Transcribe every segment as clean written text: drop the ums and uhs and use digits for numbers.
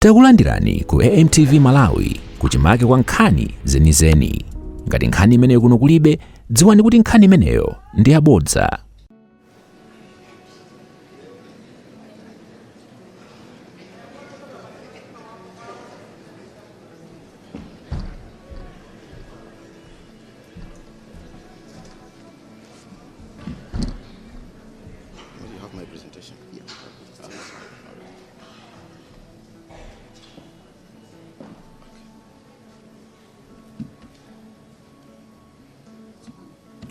Takulandirani ku AMTV Malawi, kuchimake kwa nkhani zenizeni. Ngati nkhani imeneyo kuno kulibe, dziwani kuti nkhani imeneyo ndi yabodza. You have my presentation? Yeah.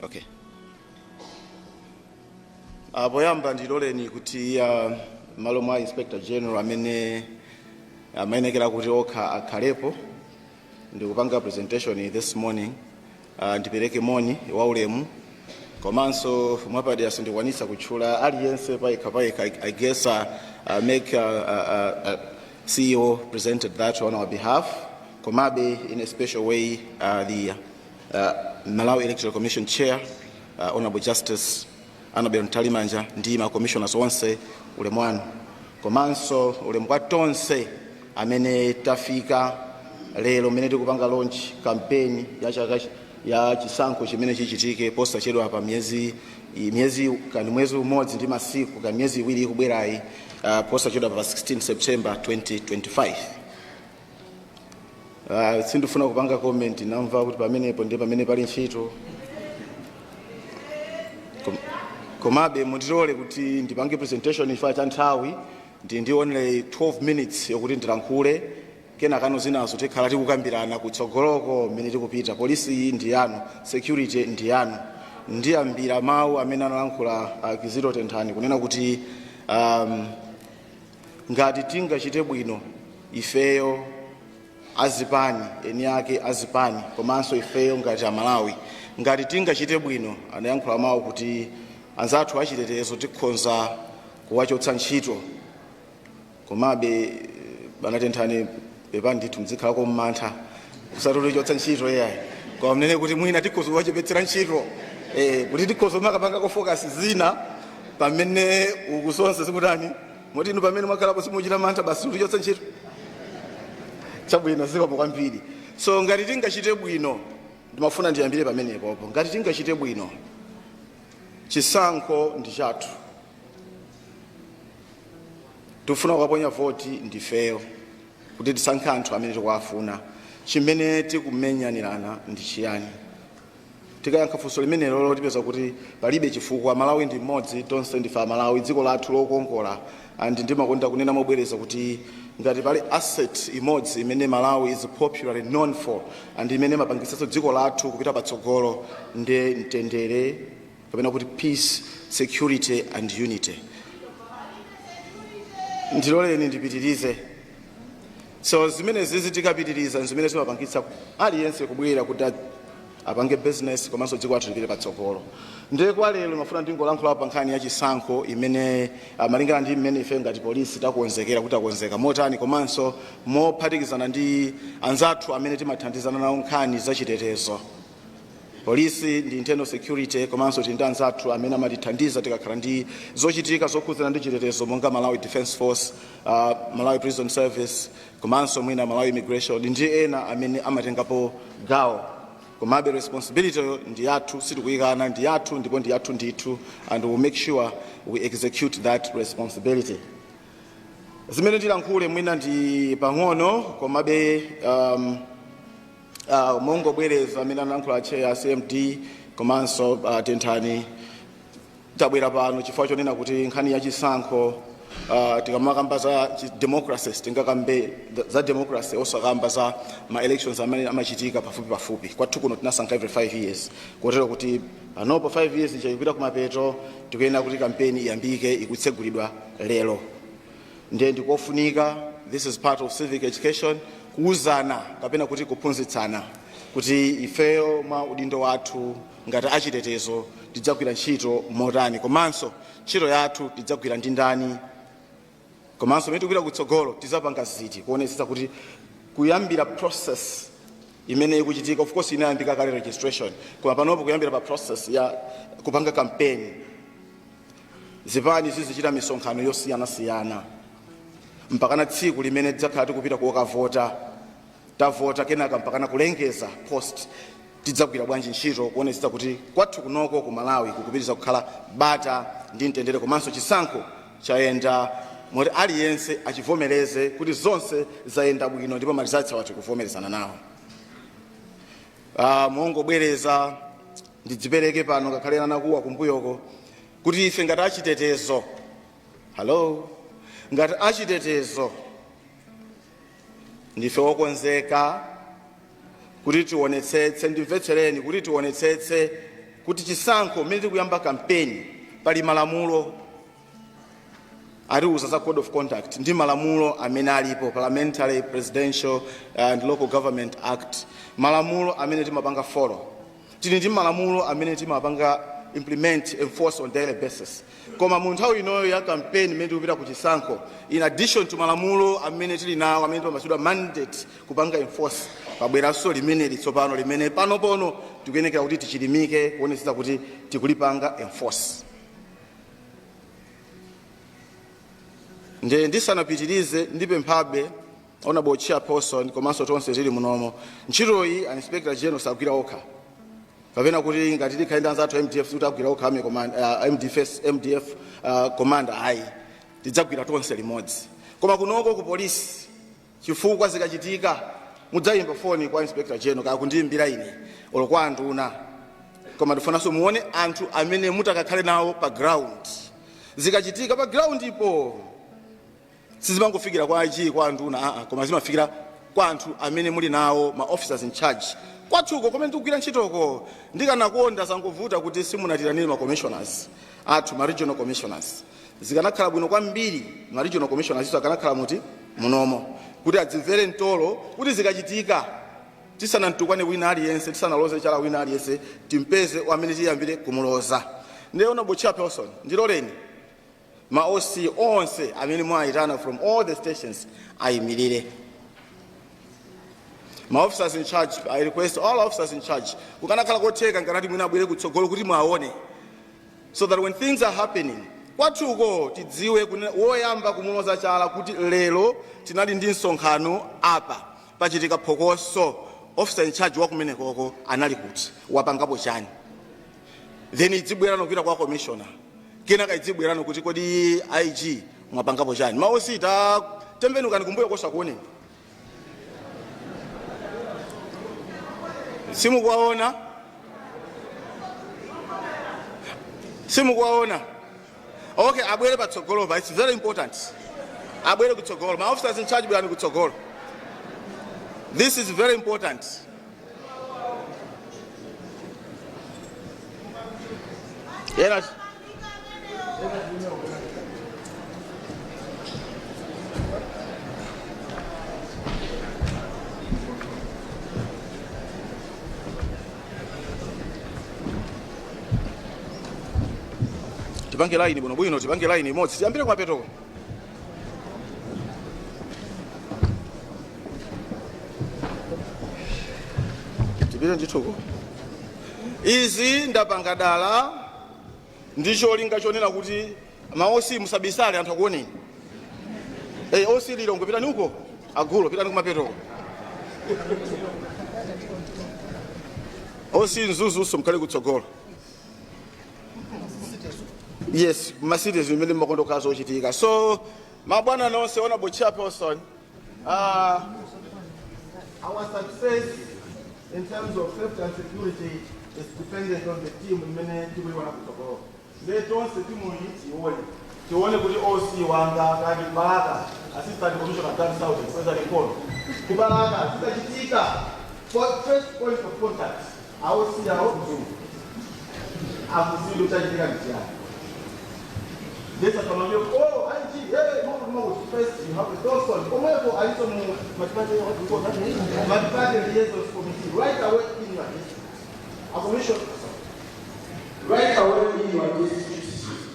Okay. Poyamba ndiloleni kuti malo mwa Inspector General amene amayenekera kuti okha akhalepo ndikupanga presentation this morning, ndipereke moni waulemu, komanso mwapadera sindikwanisa kutchula aliyense payekha payekha. I guess make CEO presented that on our behalf. Komabe in a special way, the Malawi Electoral Commission Chair, Honorable Justice Annabel Mtalimanja, ndi ma commissioners onse, ulemu wanu, komanso ulemu kwa tonse amene tafika lero mmene tikupanga launch campaign ya chaka ya chisankho chimene chichitike posachedwa pa miyezi kani mwezi umodzi ndi masiku kani miyezi 2 ikubwerayi, posachedwa pa 16 September 2025. Sindifuna kupanga comment. Namva kuti pamenepo ndiye pamene pali ntchito. Komabe mundilole kuti ndipange presentation chifukwa cha nthawi. Ndi only 12 minutes yokuti ndilankhule, kenakano zinazo tikhala tikukambirana kutsogoloko mmene tikupita. Polisi iyi ndi yanu, security ndi yanu. Ndiyambira mawu amene analankhula Kizito Tenthani kunena kuti ngati tingachite bwino ifeyo azipani, eni ake azipani, komanso ifeyo ngati Amalawi, ngati tingachite bwino, anayankhula mawu kuti anzathu achitetezo tikhonza kuwachotsa ntchito. Komabe bwana Tenthani, pepani ndithu, mzikhalako mmantha, kusati ntchito iyayi, koma mnene kuti mwina tikhoza kuwachepetsera ntchito, kuti tikhoza kumakapangako focus zina pamene uku zonse zikutani. Moti inu pamene mwakhalapo simuchita mantha, basi kutichotsa ntchito? Chabwino, zikomo kwambiri. So ngati tingachite bwino, ndimafuna ndiyambire pamenepopo. Ngati tingachite bwino, chisankho ndi chathu, tikufuna kukaponya voti ndifeyo kuti tisankhe anthu amene tikuwafuna. Chimene tikumenyanirana ndi chiyani? Tikayankha funso limenelo, tipeza kuti palibe chifukwa. Malawi ndi mmodzi, tonse ndife Amalawi, dziko lathu lokongola. And ndimakonda kunena mobwereza kuti ngati pali asset imodzi imene Malawi is popularly known for and imene imapangitsanso dziko lathu kupita patsogolo, ndi mtendere, kapena kuti peace, security and unity. Ndiloleni ndipitirize. So zimene zizi tikapitiriza, zimene zimapangitsa aliyense kubwera kuti apange business, komanso dziko lathu lipite patsogolo. Ndiye kwa lero mafuna ndingolankhula pa nkhani ya chisankho imene malingana ndi mmene ife ngati polisi takonzekera, kuti takonzeka motani, komanso mophatikizana ndi anzathu amene timathandizana nawo nkhani zachitetezo. Polisi ndi internal security, komanso tili ndi anzathu amene amatithandiza tikakhala ndi zochitika zokhudzana ndi chitetezo, monga Malawi Defence Force, Malawi Prison Service, komanso mwina Malawi Immigration ndi ena amene amatengapo gawo. Komabe responsibility ndi yathu, sitikuyikana, ndi yathu ndipo ndi yathu ndithu, and we will make sure we execute that responsibility. Zimene tilankhule mwina ndi pang'ono, komabe mongobwereza amene analankhula chair CMD komanso Tenthani, tabwera pano chifukwa chonena kuti nkhani ya chisankho, tikamakamba za democracy, tingakambe za democracy osakamba za ma elections amene amachitika pafupi pafupi? Kwathu kuno tinasankha every 5 years, kotero kuti panopo 5 years chikupita kumapeto, tikuyenera kuti kampeni iyambike, ikutsegulidwa lero. Ndiye ndikofunika, this is part of civic education, kuuzana kapena kuti kuphunzitsana kuti ifeyo mwa udindo wathu ngati achitetezo tidzagwira ntchito motani, komanso ntchito yathu tidzagwira ndi ndani, komanso pamene tikupita kutsogolo tidzapanga ziti, kuonetsetsa kuti kuyambira process imene ikuchitika, of course inayambika kale registration, koma panopo kuyambira pa process ya kupanga campaign, zipani zizichita misonkhano yosiyanasiyana. Mpakana tsiku limene tidzakhala tikupita kuokavota, tavota, kenaka mpakana kulengeza post, tidzagwira bwanji ntchito kuonetsetsa kuti kwathu kunoko ku Malawi kukupitiriza kukhala bata ndi mtendere, komanso chisankho chayenda moti aliyense achivomereze kuti zonse zayenda bwino ndipo ma results awa tikuvomerezana nawo. Mongobwereza ndidzipereke pano, ngakhale anakuwa kumbuyoko, kuti ife ngati achitetezo, hello, ngati achitetezo ndife wokonzeka kuti tionetsetse, ndimvetsereni, kuti tionetsetse kuti chisankho mmene tikuyamba kampeni, pali malamulo atiuza za code of conduct ndi malamulo amene alipo, Parliamentary, Presidential and Local Government Act, malamulo amene timapanga follow. Tili ndi malamulo amene timapanga implement, enforce on daily basis. Koma mu nthawi inoyo ya campaign imene tikupita ku chisankho, in addition to malamulo amene tili nawo amene timapatsidwa mandate kupanga enforce, pabweranso limeneli tsopano limene panopono tikuyenekera kuti tichilimike kuonetsetsa kuti tikulipanga enforce. Nde ndisanapitirize, ndipemphabe Honorable Chairperson komanso tonse tili munomo, ntchitoyi a Inspector General sagwira okha, kapena kuti ngati tikhale ndi anzathu MDF kuti agwira okha, army command, MDFS, MDF commander, ayi, tidzagwira tonse limodzi. Koma kunoko ku polisi, chifukwa zikachitika mudzayimba foni kwa Inspector General kaya kundiyimbira ine olo kwa anduna, koma ndifunanso muone anthu amene mutakakhale nawo pa ground. Zikachitika pa ground ipo sizimangofikira kwa IG, kwa anduna, aa, koma zimafikira kwa anthu amene muli nawo, ma officers in charge kwathuko kumene tikugwira ntchitoko. Ndikanakonda, zangovuta kuti simunatiranire ma commissioners athu, ma regional commissioners. Zikanakhala bwino kwambiri ma regional commissioners iso akanakhala muti munomo kuti adzimvere mtolo, kuti zikachitika tisanamtukwane wina aliyense, tisanaloze chala wina aliyense, timpeze amene tiyambire kumuloza. Ndiye Honorable Chairperson, ndiloleni ma OC onse amene mwayitana from all the stations ayimirire. Ma officers in charge, I request all officers in charge, kukanakhala kotheka nkanati mwina abwere kutsogolo kuti mwaone, so that when things are happening kwathuko tidziwe woyamba kumuloza chala kuti lero tinali ndi msonkhano apa, pachitika phokoso, officer in charge wakumenekoko anali kuti, wapangapo chani? Then idzibwerano kupita kwa commissioner, kenaka idzibwerano kuti kodi IG mwapangapo chani? Ma OC ta tembenukani kumbuyo kosakuoneni, simukuwaona, simukuwaona. Okay, abwere patsogolopa, it's very important abwere kutsogolo. Ma officers in charge, bwerani kutsogolo, this is very important. Era tipange line bwinobwino, tipange line imodzi, tiyambire kumapetoko. Tipite ndithuko. Izi ndapanga dala ndi cholinga chonena kuti ma OC musabisale, anthu akuoneni. Hey, OC Lilongwe, pitani uko, agulo pitani kumapetoko. OC Mzuzu mukhale kutsogolo. Yes, ma cities imene makondo kazo ochitika. So mabwana nonse, Honorable Chairperson, our success in terms of safety and security is dependent on the team imene tikuiona kutsogolo. Ndiye tonse timu iyi tione, tione kuti OC wanga kati Balaka, Assistant Commissioner Dan South, kweza mikono ku Balaka, zikachitika first point of contact a OC awo mzungu akuzindo chachitika ndi chiyani. This akamwambia, "Oh, IG, hey, mwakuti mwakuti." First you have a person omwepo aliso mu multiparty, what do you call that, Multiparty Liaisons Committee, right away in your district, a commission right away in your district.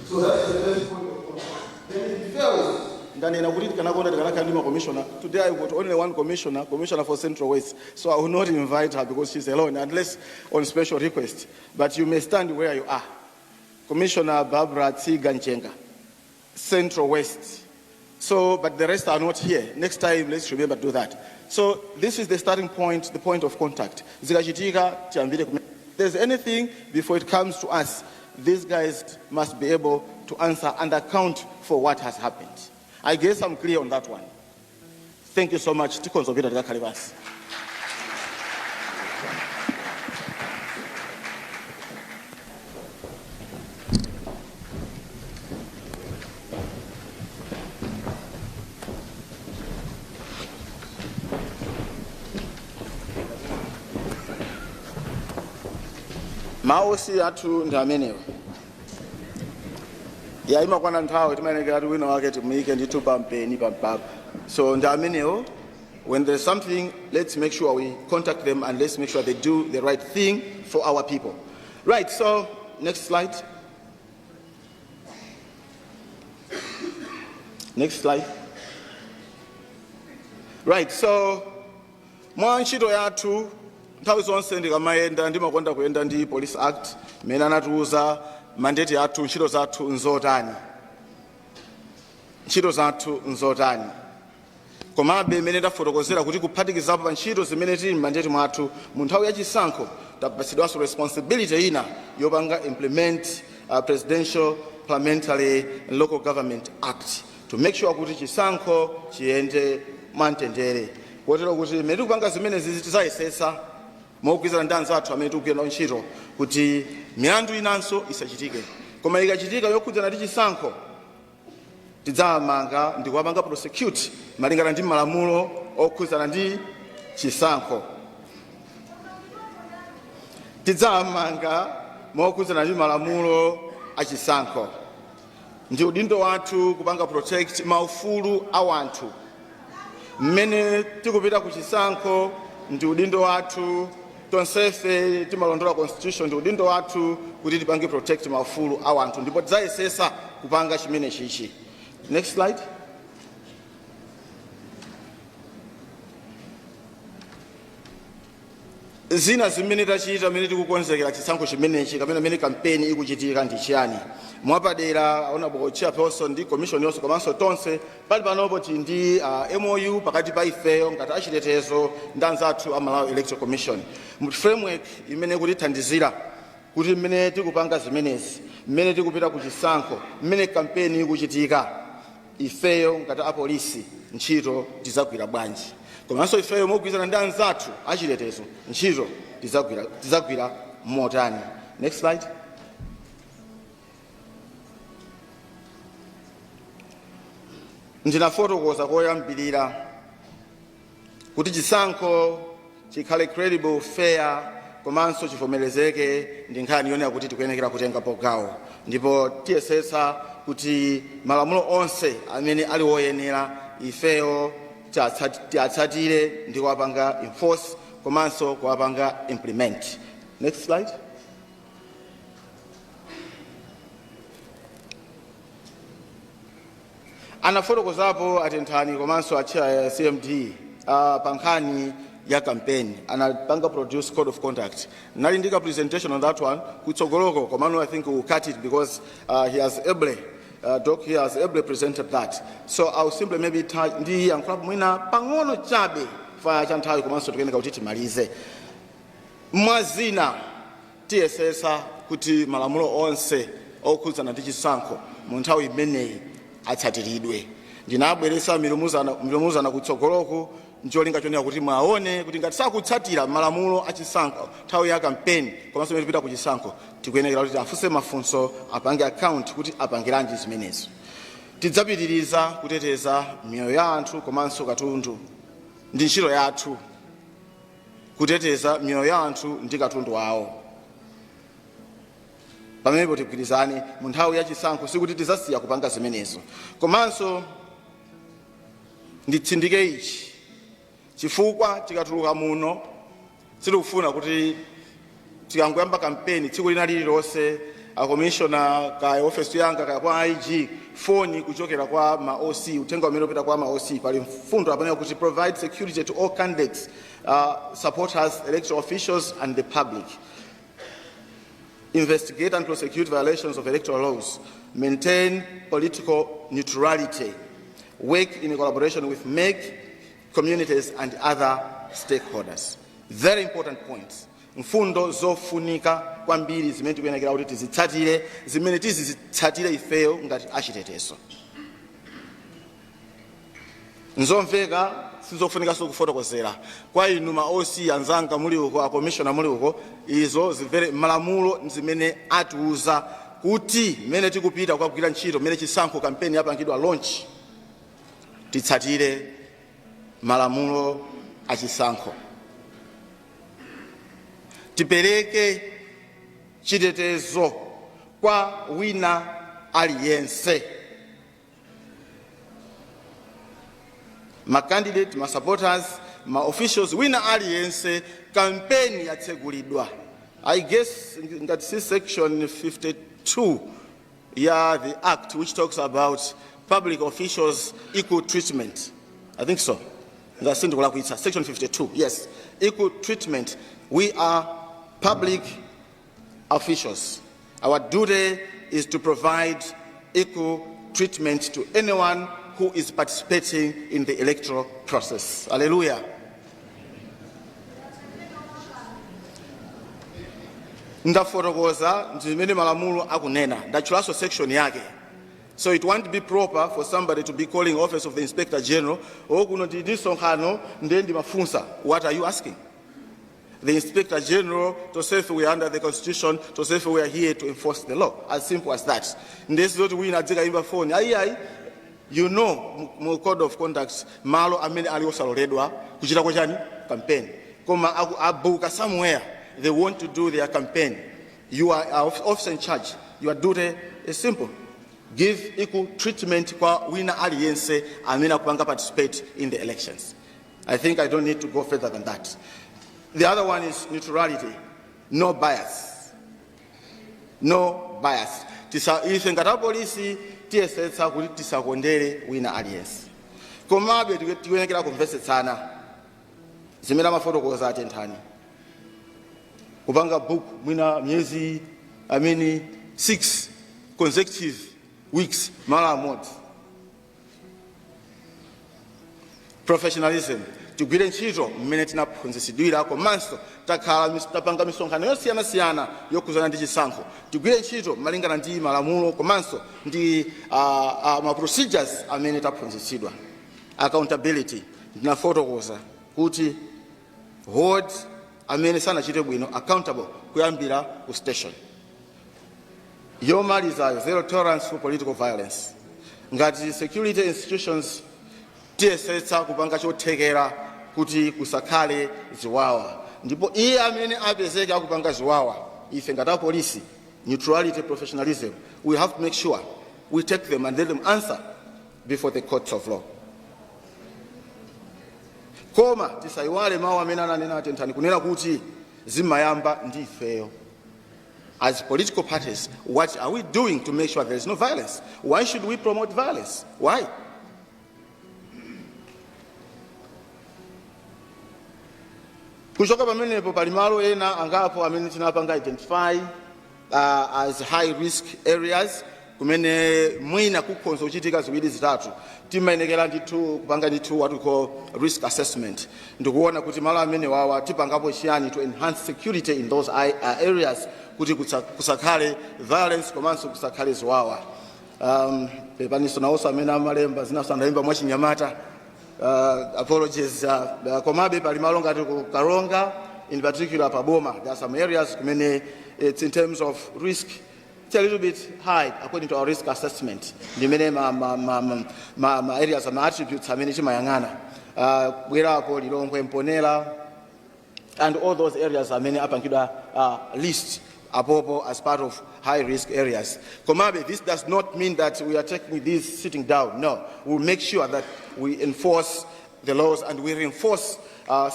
So that's the first point of contact. Then if it fails, ndanena kuti tikanakonda tikanakhala ndi ma commissioner. Today I got only one commissioner, Commissioner for Central West, so I will not invite her because she's alone, unless on special request. But you may stand where you are. Commissioner Barbara Tsiga Njenga, Central West. So, but the rest are not here. Next time, let's remember to do that. So this is the starting point, the point of contact. Zikachitika, tiyambire if there's anything before it comes to us, these guys must be able to answer and account for what has happened. I guess I'm clear on that one. Thank you so much. Tikhoza kupita tikakhale pansi. Maosi athu ndi amenewa. Ya, imakwana nthawi timayenekera kuti wina wake timuyike ndithu pampeni pampapa. So ndi amenewo. When there's something, let's make sure we contact them and let's make sure they do the right thing for our people. Right, so next slide. Next slide. Right, so mwa ntchito yathu, nthawi zonse ndikamayenda ndimakonda kuyenda ndi Police Act imene anatiuza mandate yathu, ntchito zathu nzotani, ntchito zathu nzotani. Komabe imene tafotokozera kuti kuphatikizapo pa ntchito zimene tili m'mandate mwathu, mu nthawi yachisankho tapatsidwanso responsibility ina yopanga implement Presidential, Parliamentary and Local Government Act to make sure kuti chisankho chiyende mwamtendere, kotero kuti imene tikupanga zimenezi tizayesetsa mogwirizana ndi anzathu amene tikugwira nawo ntchito kuti milandu inanso isachitike. Koma ikachitika yokhudzana ndi chisankho, tidzamanga ndi kuwapanga prosecute malingana ndi malamulo okhudzana ndi chisankho. Tidzamanga mokhudzana ndi malamulo achisankho. Ndi udindo wathu kupanga protect maufulu a wanthu mmene tikupita ku chisankho. Ndi udindo wathu tonsefe timalondola constitution. Ndi udindo wathu kuti tipange protect maufulu a wanthu, ndipo tidzayesesa kupanga chimene chichi. Next slide. Zina zimene tachita mmene tikukonzekera chisankho chimenechi kapena mmene kampeni ikuchitika ndi chiyani? Mwapadera, honorable chairperson ndi commission yonse komanso tonse, pali panopo tili ndi MOU pakati pa ifeyo ngati achitetezo ndi anzathu a Malawi Electoral Commission mu framework imene kutithandizira kuti mmene tikupanga zimenezi, mmene tikupita ku chisankho, mmene kampeni ikuchitika, ifeyo ngati apolisi ntchito tidzagwira bwanji, komanso ifeyo mogwirizana ndi anzathu achitetezo ntchito tidzagwira motani. Next slide. Ndinafotokoza koyambirira kuti chisankho chikhale credible, fair komanso chivomerezeke ndi nkhani yonena kuti tikuyenekera kutengapo gawo, ndipo tiyesetsa kuti malamulo onse amene ali woyenera ifeyo tiatsatire ndi kuwapanga enforce komanso kuwapanga implement. Next slide. Anafotokozapo atenthani komanso a CMD pa nkhani ya campaign, anapanga produce code of conduct. Nali ndika presentation on that one kutsogoloko, komano I think we'll cut it because he has ably Doc here has ably presented that. So I'll simply maybe touch ndi yankhulapo mwina pang'ono chabe fa cha nthawi komanso tikuyeneka kuti timalize. Mwazina, tiyesesa kuti malamulo onse okhudzana ndi chisankho mu nthawi imeneyi atsatiridwe. Ndinabweretsa milumuzana kutsogoloku ncholinga chonena kuti mwaone kuti ngati sakutsatira malamulo achisankho nthawi ya kampeni komanso imene tipita ku chisankho, tikuyenekera kuti afunse mafunso, apange account kuti apangiranji zimenezo. Tidzapitiriza kuteteza miyoyo ya anthu komanso katundu. Ndi ntchito yathu kuteteza miyoyo ya anthu ndi katundu wawo. Pamenepo tigwirizane, mu nthawi ya chisankho sikuti tidzasiya kupanga zimenezo. Komanso nditsindike ichi, chifukwa tikatuluka muno sitikufuna kuti tikangoyamba kampeni tsiku lina lililonse akomishona kaya ofesi yanga kaya kwa IG foni kuchokera kwa ma OC, uthenga umene upita kwa ma OC. Pali mfundo apanena kuti provide security to all candidates, supporters, electoral officials and the public, investigate and prosecute violations of electoral laws, maintain political neutrality. Work in collaboration with MEC, communities and other stakeholders. Very important points, mfundo zofunika kwambiri zimene tikuyenekera kuti tizitsatire, zimene tizitsatire ifeyo ngati achitetezo. Nzomveka, sizofunikanso kufotokozera kwa inu ma OC anzanga muli uko, a commissioner muli uko. Izo zimvere malamulo zimene atiuza kuti mmene tikupita kukagwira ntchito, mmene chisankho kampeni yapangidwa launch, titsatire malamulo achisankho, tipereke chitetezo kwa wina aliyense, ma candidate, ma supporters, ma officials, wina aliyense. Kampeni yatsegulidwa. I guess ngati si section 52 ya the act which talks about public officials equal treatment, I think so, ngati sindikulakwitsa, section 52, yes, equal treatment. We are public officials. Our duty is to provide equal treatment to anyone who is participating in the electoral process. Hallelujah. Ndafotokoza zimene malamulo akunena, ndatchulanso section yake, so it won't be proper for somebody to be calling Office of the Inspector General, "Oh, kuno ndi msonkhano, ndiye ndimafunsa." What are you asking the Inspector General? To say we are under the Constitution, to say we are here to enforce the law, as simple as that. Ndesizoti wina adzikayimba foni, ayi ayi. Mu code of conduct, malo amene ali osaloledwa kuchitako chani? Campaign. Koma abuka somewhere, they want to do their campaign, you are our officer in charge. Your duty is simple: give equal treatment kwa wina aliyense amene akupanga participate in the elections. I think I don't need to go further than that. The other one is neutrality, no bias, no bias. Tisa, ife ngati apolisi tiyesetsa kuti tisakondere wina aliyense, komabe tikuyenekera kumvetsetsana zimene amafotokoza atenthani, kupanga book mwina miyezi amene 6 consecutive weeks malo amodzi. Professionalism, tigwire ntchito mmene tinaphunzitsidwira, komanso takhala tapanga misonkhano yosiyanasiyana yokhuzana ndi chisankho. Tigwire ntchito malingana ndi malamulo komanso ndi ma procedures amene taphunzitsidwa. Accountability, ndinafotokoza kuti hold amene sanachite bwino accountable kuyambira ku station. Yomalizayo, zero tolerance for political violence. Ngati security institutions tiyesetsa kupanga chothekera kuti kusakhale ziwawa, ndipo iye amene apezeke akupanga ziwawa, ife ngati apolisi, neutrality, professionalism, we have to make sure we take them and let them answer before the courts of law. Koma tisayiwale mawu amene ananena atenthani, kunena kuti zimayamba ndi ifeyo as political parties. What are we doing to make sure there is no violence? Why should we promote violence? Why? Kuchoka pamenepo, pali malo ena angapo amene tinapanga identify as high risk areas, kumene mwina kukhonza kuchitika ziwiri zitatu. Timayenekera ndithu kupanga ndithu what we call risk assessment, ndikuona kuti malo amene wawa tipangapo chiyani to enhance security in those areas, kuti kusakhale violence komanso kusakhale ziwawa. Pepaniso nawonso amene amalemba zinaso analemba mwachinyamata, apologies. Komabe pali malo ngati ku Karonga, in particular paboma, there are some areas kumene it's, in terms of risk, it's a little bit high according to our risk assessment, ndimene ma areas, ma attributes amene timayang'ana. Bwerapo Lilongwe, Mponela and all those areas amene apangidwa list apopo as part of high risk areas. Komabe, this does not mean that we are taking this sitting down. No, we'll make sure that we enforce the laws and we reinforce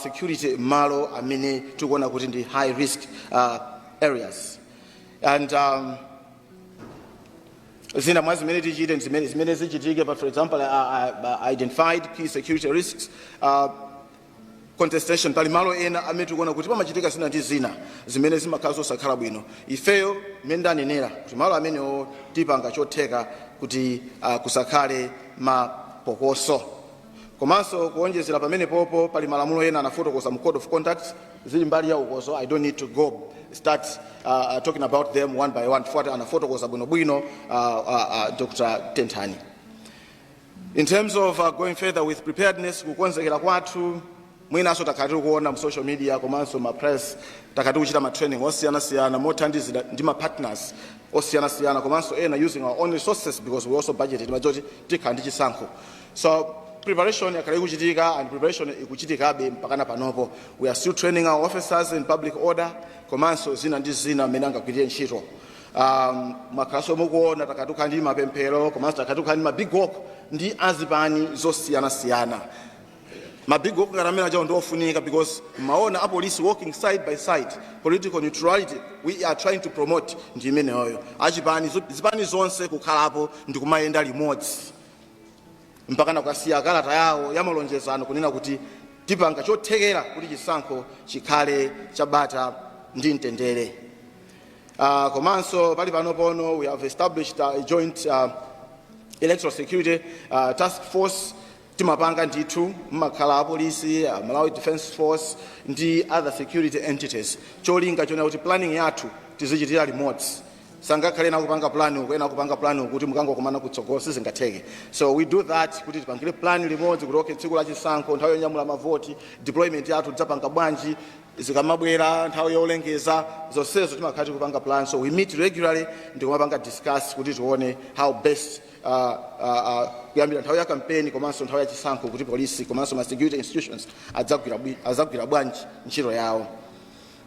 security malo amene tikuona kuti ndi high risk areas. And zina mwa zimene tichite, zimene zichitike, but for example, identified key security risks, contestation. Pali malo ena amene tikuona kuti pamachitika zina ndi zina zimene zimakhala zosakhala bwino. Ifeyo mmene ndanenera kuti malo amenewo tipanga chotheka kuti kusakhale ma phokoso. Komanso kuonjezera pamene popo, pali malamulo ena anafotokoza mu code of conduct, zili mbali ya ukozo. I don't need to go start talking about them one by one chifukwa anafotokoza bwinobwino Dr. Tenthani. In terms of going further with preparedness, kukonzekera kwathu, mwinanso takhala tiri kuona mu social media komanso ma press, takhala tikuchita ma training osiyanasiyana mothandizira ndi ma partners osiyanasiyana, komanso ena using our own resources because we also budgeted majoti tikhala ndi chisankho. So preparation yakhala ikuchitika and preparation ikuchitikabe mpakana panopo. We are still training our officers in public order komanso zina ndi zina mmene angagwirire ntchito. Mwakhalanso mukuona takhala ndi mapemphero komanso takhala ndi ma big walk ndi azipani zosiyanasiyana. Ma big walk ngati amene ajawo ndiofunika because maona apolisi walking side by side. Political neutrality we are trying to promote ndi imeneyoyo, achipani, zipani zonse kukhalapo ndi kumayenda limodzi mpakana kukasiya kalata yawo ya malonjezano kunena kuti tipanga chothekera kuti chisankho chikhale chabata ndi mtendere. Komanso pali pano pono we have established a joint electoral security task force. Timapanga ndithu, mmakhala apolisi, Malawi Defence Force ndi other security entities, cholinga chona kuti planning yathu tizichitira limodzi. Sangakhale ena kupanga plan uku, ena kupanga plan uku, kuti mukangokumana kutsogolo, sizingatheke. So we do that kuti tipangire plan limodzi kuti okay, tsiku la chisankho, nthawi yonyamula mavoti, deployment yathu tidzapanga bwanji, zikamabwera nthawi yolengeza, zonsezo timakhala tikupanga plan. So we meet regularly ndikumapanga discuss kuti tione how best kuyambira nthawi ya campaign komanso nthawi ya chisankho kuti polisi komanso ma security institutions adzagwira bwanji ntchito yawo.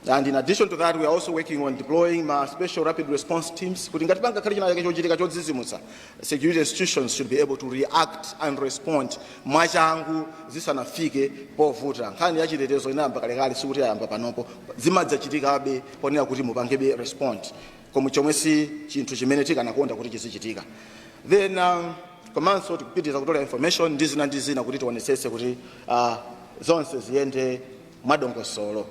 And in addition to that, we are also working on deploying ma special rapid response teams kuti ngati pangakhale china chake chochitika chodzidzimutsa, security institutions should be able to react and respond mwachangu zisanafike povuta. Nkhani ya chitetezo inayamba kalekale, sikuti yayamba panopo. Zimadzachitikabe ponena kuti mupangebe respond, koma chomwe si chinthu chimene tikanakonda kuti chizichitika. Then komanso tikupitiriza kutola information ndi zina ndi zina kuti tionetsetse kuti zonse ziyende mwadongosolo.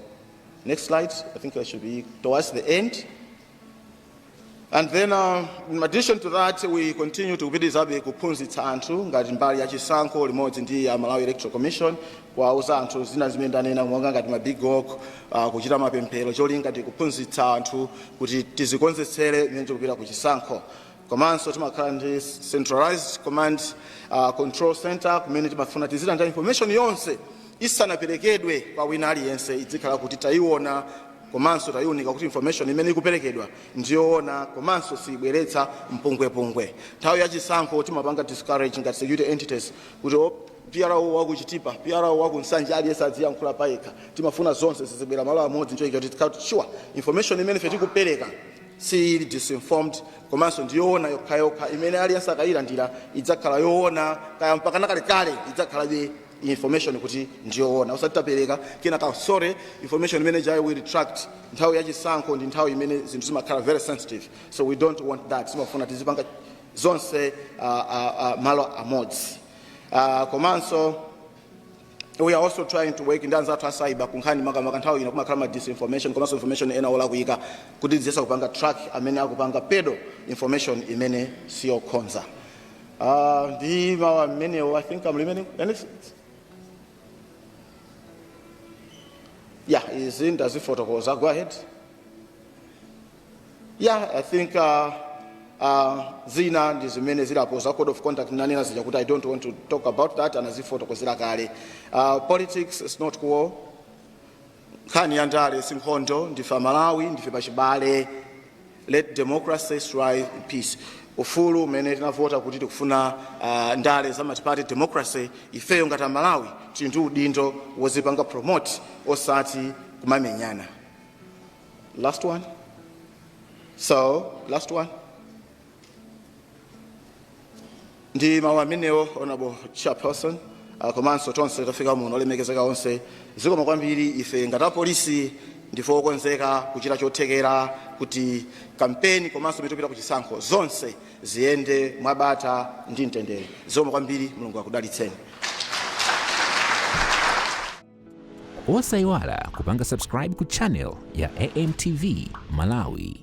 Next slide. I think I should be towards the end. And then in addition to that, we continue to kupitirizabe kuphunzitsa anthu ngati mbali ya chisankho limodzi ndi ya Malawi Electoral Commission, kuwauza anthu zina zimene ndanena monga ngati ma big walk, kuchita mapemphero, cholinga ndi kuphunzitsa anthu kuti tizikonzetsere mmene tikupita ku chisankho. Komanso timakhala ndi centralized command control center kumene timafuna tizilanda information yonse isanaperekedwe kwa wina aliyense, idzikhala kuti tayiona komanso tayiunika kuti information imene ikuperekedwa ndiyoona komanso sibweretsa mpungwepungwe. Nthawi yachisankho timapanga discourage ngati security entities kuti PRO waku Chitipa, PRO waku Nsanje, aliyense adziyankhula payekha. Timafuna zonse zizibwera malo amodzi nchoika kuti tikhala sure information imene ife tikupereka sili disinformed komanso ndiyoona yokhayokha, imene aliyense akayilandira idzakhala yoona, kaya mpaka nakalekale idzakhalabe information kuti ndiyoona, usati tapereka kenaka, "Sorry, information imene jayo we retract." Nthawi yachisankho ndi nthawi imene zinthu zimakhala very sensitive, so we don't want that. Timafuna tizipanga zonse malo amodzi. Komanso we are also trying to work ndi anzathu a cyber kunkhani makamaka nthawi ino kumakhala ma disinformation komanso information ena olakwika, kuti tiziyesa kupanga track amene akupanga peddle information imene siyokhonza. Ndi mawu amenewo, I think I'm remaining any. Yeah, izi ndazifotokoza. Go ahead. Yeah, I think zina ndi zimene zilapo za code of conduct nanena zija kuti I don't want to talk about that, anazifotokozera kale. Politics is not war. Nkhani ya ndale si nkhondo. Ndife Amalawi, ndife pachibale. Let democracy thrive in peace. Ufulu umene tinavota kuti tikufuna ndale za multi-party democracy, ifeyo ngati Amalawi tili ndi udindo wozipanga promote, osati kumamenyana. Last one. So last one. Ndi mawu amenewo, Honorable Chairperson, komanso tonse tafika muno, olemekezeka onse, zikomo kwambiri. Ife ngati apolisi ndife okonzeka kuchita chothekera kuti kampeni komanso mitopita ku chisankho zonse ziyende mwabata ndi mtendere. Zikomo kwambiri, Mulungu akudalitseni. Osayiwala kupanga subscribe ku channel ya AMTV Malawi.